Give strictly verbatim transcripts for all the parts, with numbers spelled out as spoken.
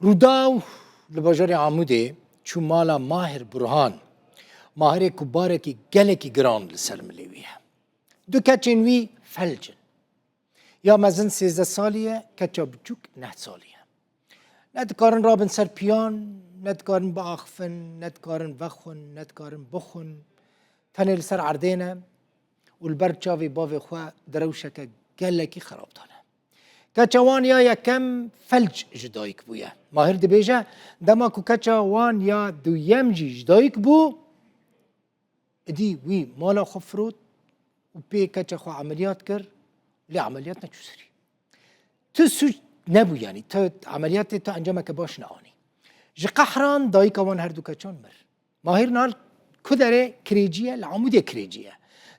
Rûdaw li bajarê Amûdê çû mala Mahir Burhan. Mahirê ku barekî gelekî giran li ser milê wî ye. Du keçên wî felc in. Ya mezin sêzdeh salî ye, keça biçûk neh salî ye. Ne dikarin rabin ser piyan, ne dikarin biaxifin, ne dikarin vexwin, ne dikarin bixwin. Tenê li ser erdê ne û li ber çavê bavê xwe di rewşeke gelekî xerab de ne. Keça wan ya yekem felc ji dayik bûye. Mahir dibêje, dema ku keça wan ya duyem jî ji dayik bû, Êdî wî mala xwe firot û pê keça xwe emeliyat kir, lê emeliyat neçû serî. Tu sûc nebû, yanî tu emeliyatê tu encameke baş neanî. Ji qehran dayika wan her du keçan mir. Mahir nal ku derê kirêcî ye, li Amûdê kirêcî ye.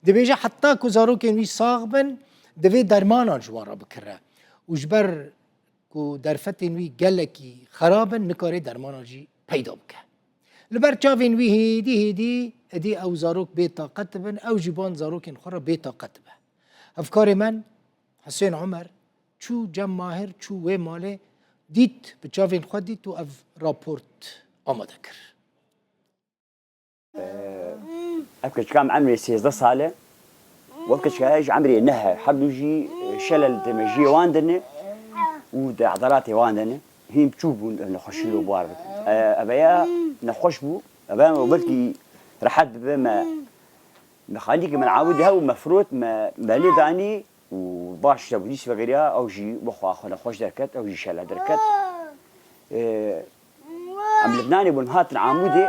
Dibêje heta ku zarokên wî sax bin, divê dermanan ji wan re bikire û ji ber ku derfetên wî gelekî xerab in, nikare dermanan jî peyda bike. Li ber çavên wî hêdî hêdî êdî ew zarok bê taqet dibin, ew jî van zarokên xwe re bê taqet dibe. Hevkarê min Husên Omer çû cem Mahir, çû wê malê, dît, bi çavên xwe dît û ev raport amade kir. Ev keçika min emrê sêzdeh sal e. Ev keçika ji emrê neh e. Her du jî, e, şelel di mejiyê wan de ne û di edalatê wan de ne. Hîn çû bûn nexweşî li bar. E, ev ya nexweş bû. Ev ya belkî rehet bibe me. Me xalîkê min Awidê hebû, me firot, me, me lê danî. û baş te dîs vegeriya, ew jî wexwa xwe nexweş derket, ew jî şele derket. Ê, em Libnanê bûn, hatin Amûdê,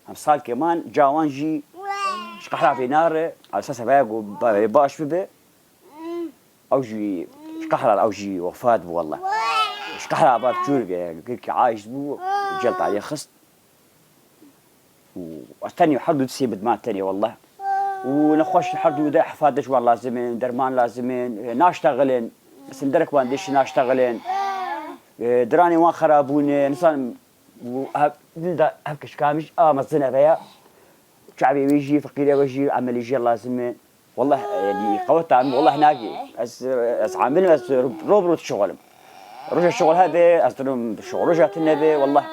em salkê man, ca wan jî ji qehra vê nare, esas evaya ku ba-, baş bibe, ew jî ji qehra, ew jî wefat bû, wallah. Ji qehra ba biçûrke, girkî aciz bû, cel talê xist. û ez tenê, her du distê min diman tenê, wallah. Û nexweş, her du de ihfa de ji wan lazim in, derman lazim in, e, naştexilin. Mesela derek wan dêşî naştexilin. E, diranê wan xerab bûne, nizanim, û ev, din de ev kişka min jî a mezin eve ya. Çavê wê jî, feqîrê we jî, emelî jî lazim in. Wallah, e, yanî qeweta min, wallah nagê. Ez, ez amilim, ez ro bi ro dişixulim. Roja şixul hebe, ez dirim şixul. Roja tune be, wallah.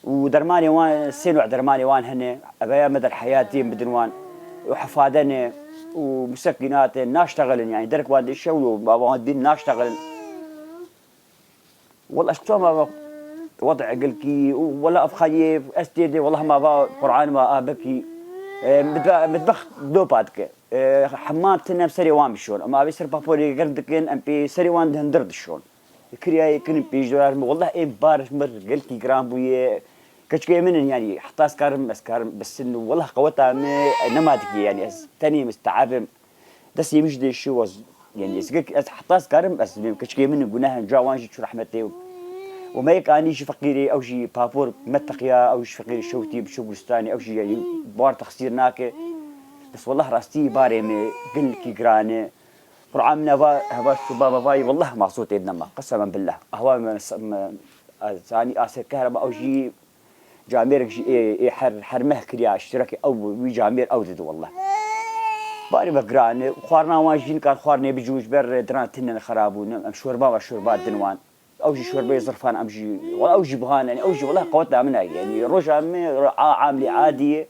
û dermanê wan, sê nû dermanê wan hene. Eveya me der heyatê bidin wan. Û hefade ne, û musekinate, naştexilin, yanî derek wan dişe û ma wan din naştexilin. Wela ez çawa ma va wede egilkî, û wela ev xaliyê ez tê de, wela ma va Qur'an ma abekî. E, mitbe-, mitbex dopa dike. E, hemam tinem serê wan bişon. Ama avê ser paporê germ dikin, em pê serê wan di hundir dişon. Kiriyayê kin pêş dorar min, wallah ê bar mir gelkî giran bûye. Keçikê min in, yanî heta ez karim, ez karim bisin, wallah qeweta me nema dikê, yanî ez tenê min, ez teeb im. Destê min jî dêşiyo, ez, yanî ez gek, ez heta ez karim, ez, keçikê min in, guneh in, ca wan jî çû rehmetê. Û me yek anî jî feqîrê, ew jî papor me teqiya, ew jî feqîrê şewtî, biçû guristanê, ew jî yanî bar texsîr nake. Bes wallah rastî barê me gelkî giran e. Qur'an min eva, heva şuba me vayî, wallah masûtê nema, qesemen billah. Ahwa me, me, zanî asê kehreba ew jî camêrek jî ê, ê her, her meh kiriya, iştirakê ew, wî camêr ew didi wallah. Barê me giran e, xwarina wan jî nikar xwarinê bicû ji ber diran tinen xerab bûn, em şorba ve şorba din wan. Ew jî şorbeyê zirfan, em jî, wela ew jî buhan, yanî ew jî wela qeweta min e, yanî roja min, a, amlî adî ye.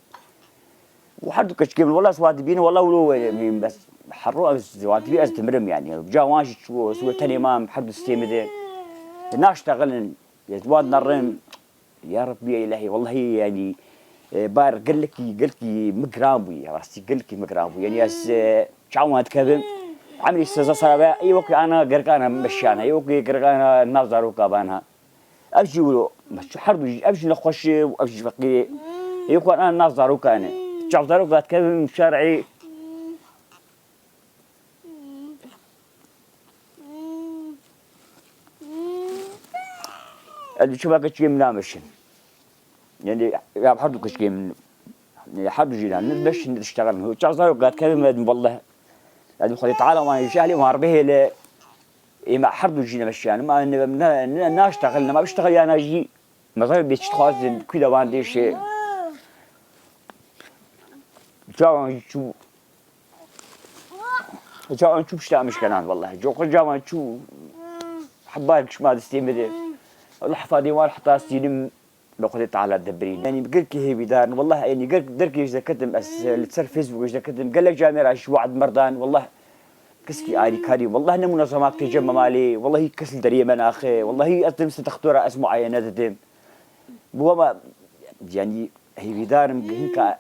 Û her du keçikê min, wela ez wan dibînim, wela wilo wê bes her ro ez wan dibî ez dimirim, yanî. Ca wan jî çû, ez wê tenê mam, her du distê min de. Naştexilin, ez wan nerin. Ya Rebbi, ya Îlahî, wellahî, yanî, e, bar gelkî, gelkî min giran bûye, rastî gelkî min giran bûye. Yanî ez, e, çawan dikevim, emrî sêzdeh sala ve, ê wekî ana gerkana meşiyana, ê wekî gerkana nav zaroka bana. Ev jî wilo, bes çi her du jî, ev jî nexweş e û ev jî feqîr e. Ê wekî ana nav zaroka ne. Çav zaroka dikevim şer'î. Ez çi vake çiyê min nameşin. Yani, ya her du keçikê min, ya her du jî ne, ne beşin, ne diştexilin. Çav zaroka dikevim, ez wallah. Ez Xwedê Teala wan jî ehlê wan re bihêle. Ê me her du jî nemeşiyan. Ma ne, ne, ne, naştexilin, ma biştexiliyana jî. Mezar bê çi dixwazin, kû de wan dêşe. Çawan jî çû. Çawan çû pişta mişkenan, wallahi. Coxir cawan çû. Hebar kişma distê min de. Allah hifadê wan heta sînim li Xwedê Teala dibirîn. Yanî gelkî hêvîdar in. Wallah, yanî gelk derkê ji deketim, ez li ser Facebook ji deketim. Gelek camê re ji wad merdan. Wallah, keskî alîkarî. Wallah, ne munezema pêce me malê. Wallahi kes li deriyê me naxe. Wallahi ez didim si textora ez muayene didim. Bu ama, yanî hêvîdar im hinka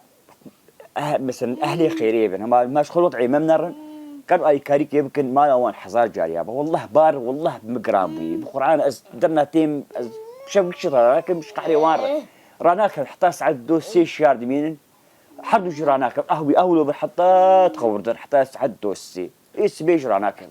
eh, mesela ehlê xêrê bin. Hema me ji xwe wezîfeyê me nerin. Kan alîkarîkê bikin, mala wan hezar car ya. Wallah bar, wallah bi min giran bûye. Bi Qur'an ez derna têm, ez şev gişî ranakim, ji qehrê wan re. Ranakim heta saet do sê şiyar dimînin. Her du jî ranakim. Ehwî, ehwilo bin heta dixewirdin, heta saet do sê. Ê sibê jî ranakim.